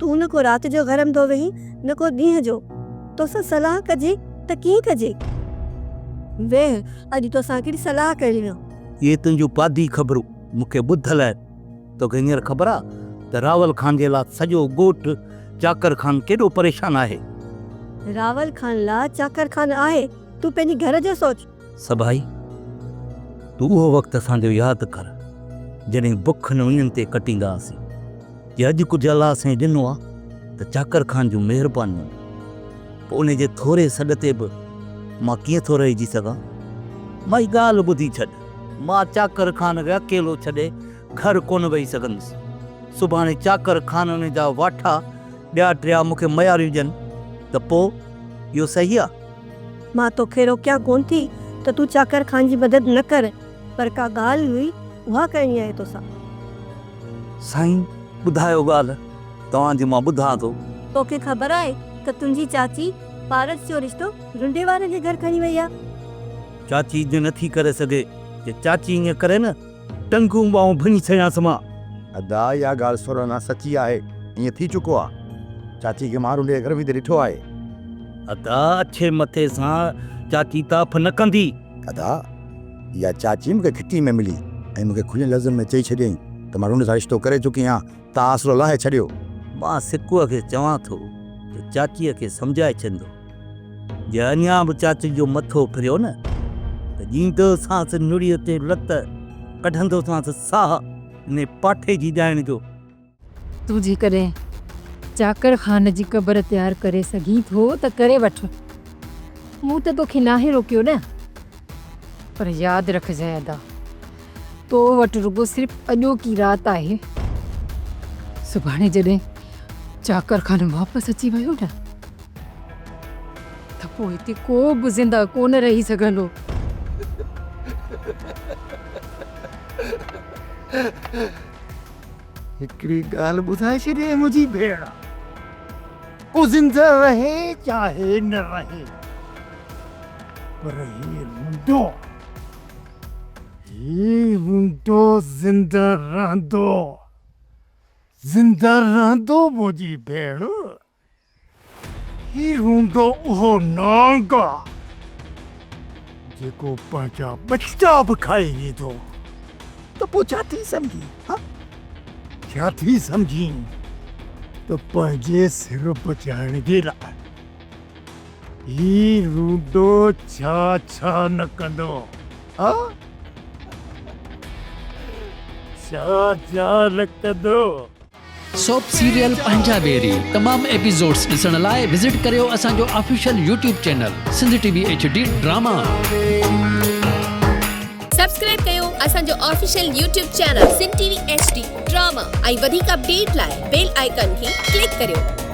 تون نه ڪو رات جو گهرم ٿو ويهين نه ڪو ڏينهن جو. توسان صلاح ڪجي ته ڪيئن ڪجي؟ ويهه، اڄ توسان هڪڙي صلاح ڪرڻي آ. اهي تنهنجون پادي خبرون مون کي ٻڌل آهن. توکي هينئر خبر آ ته راول خان جي لا سڄو ڳوٺ چاڪر خان ڪيڏو پريشان آهي. راول خان لا چاڪر خان آهي، تون پنهنجي گهر جو سوچ. سڀائي، تون اهو وقت اسان جو ياد ڪر، جڏهن بک ۽ اڃ تي ڪٽيندا هئاسين. جي اڄ ڪجهه الله سائين ڏنو آ ته چاڪر خان جون مهربانيون آهن. پوء ان جي ٿوري سڏ تي به مان ڪيئن ٿو رهجي سگهان؟ مائي ڳالهه ٻڌي ڇڏ. مان چاڪر خان کي اڪيلو ڇڏي گهر ڪونه ويهي سگهندس. سڀاڻي چاڪر خان ان جا واٺا ٻيا ٽيا مون کي مياريون ڏين ته پوء اهو صحيح آ؟ مان توکي روڪيان ڪونه ٿي ته تون چاڪر خان جي مدد نه ڪر، پر ڪا ڳالهه هئي اها ڪرڻي آهي توسان. سائين ٻڌايو ڳالهه توهان جي مان ٻڌان ٿو. توکي خبر آهي ته تنهنجي چاچي پارس جو رشتو رنڊي وارن جي گهر کڻي وئي آ. چاچي ائين نه ٿي ڪري سگهي. جي چاچي ائين ڪري نه ٽنگون ٻانهون ڀڃي ڇڏيانس مان. ادا اها ڳالهه سرهنا سچي آهي. ائين ٿي چڪو آ. چاچي کي مان رنڊي جي گهر ويندي ڏٺو آهي. ادا اڇي مٿي سان چاچي تاڦ نه ڪندي. ادا اها چاچي مون کي گهٽي ۾ ملي ۽ مون کي کلين لفظن ۾ چئي ڇڏيائين ته مان رنڊ سان رشتو ڪري چڪي آهيان، تان آسرو لاهي ڇڏيو. مان سڪوء کي چوان ٿو ته چاچيء کي سمجهائي ڇڏندو. جي اڃا به چاچي جو مٿو ڦريو نه ته ڏيندوسانس نڙيء تي لت، ڪڍندوسانس ساهه انهي پاٺي جي ڏائڻ جو. تون جيڪڏهن چاڪر خان جي قبر تيار ڪري سگهين ٿو ته ڪري وٺ. مون ته توکي ناهي روڪيو نه. پر ياد رکجانء ادا، تو وٽ رڳو صرف اڄوڪي رات آهي. سڀاڻي جڏهن چاڪر خان واپس اچي ويو نه ته پوء هتي ڪو به زنده ڪونه رهي سگهندو. هڪڙي ڳالهه ٻڌائي ڇڏي منهنجي ڀيڻ، ڪو زنده رهي چاهي نه رهي، پر هي رونڊو، هي رونڊو زنده رهندو، زنده رهندو منهنجي ڀيڻ. هي هوندو اهو نانگ آ جيڪو پنهنجا ٻچا به کائي ويندو. ته پوء ڇا ٿي سمجهين ها؟ ڇا ٿي سمجهين ته پنهنجي سر بچائڻ جي لاء هي رونڊو ڇا ڇا نه ڪندو ها؟ ڇا ڇا نه ڪندو؟ سوپ سيريل پنهنجا ويري تمام ايپيسوڊس ڏسڻ لاء وزٽ ڪريو اسان جو official YouTube channel Sindh T V H D drama. Subscribe ڪيو اسان جو official YouTube channel Sindh T V H D drama ۽ وڌيڪ اپڊيٽ لاء بيل آئيڪان کي ڪلڪ ڪريو.